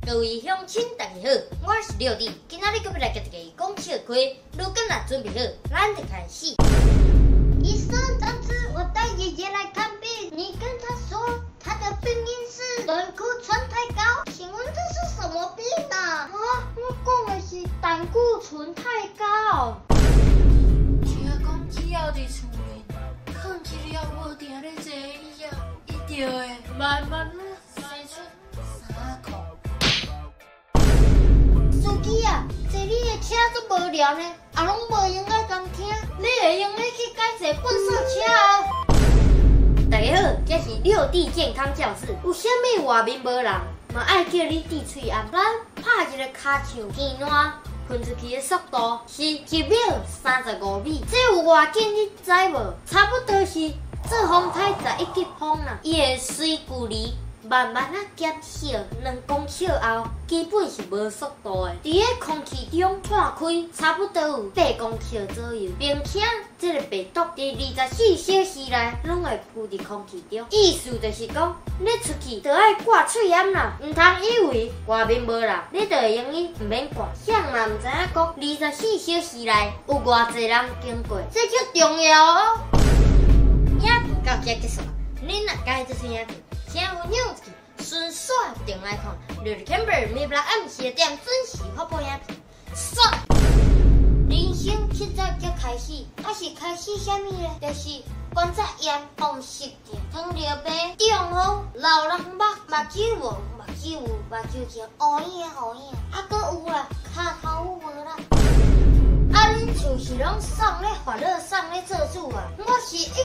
各位鄉親，大家好，我是六弟，今仔日閣欲來共大家講笑話，如果若準備好，咱就開始。醫生，上次我帶爺爺來看病，你跟他說他的病因是膽固醇太高，請問這是什麼病啊？啊，我講的是膽固醇太高。聽講以後佇厝內，囥一粒無定咧坐椅仔，伊就會慢慢仔生出衫褲。司機啊，坐你的車足無聊呢，也攏無閒愛共聽，你會用得去改坐糞埽車哦。大家好，這是六弟健康教室。有啥物外面無人，嘛愛叫你滴喙罨。咱拍一個跤手，耳瀾噴出去的速度是1秒35米，這有偌緊你知無？差不多是做風颱11級風啦，伊會隨距離慢慢仔減小，2公尺後基本是無速度的。佇咧空氣中散開，差不多有8公尺左右，並且這个病毒佇24小時內攏會浮佇空氣中。意思就是講，你出去就愛掛喙罨啦，毋通以為外面無人，你就會用得毋免掛。誰嘛毋知影講，24小時內有偌濟人經過，這足重要哦。影片到這結束，恁若佮意這出影片，請分享出去，順紲轉來看。六日 Camber 每晡暗時6點準時發布影片。煞！人生70才開始，啊是開始啥物呢？就是關節炎、風濕症、糖尿病、中風、老人目、目睭無、目睭有、目睭前烏影烏影，啊閣有啦，跤頭有無啦？啊，恁厝是攏送咧法老送咧做主啊？我是。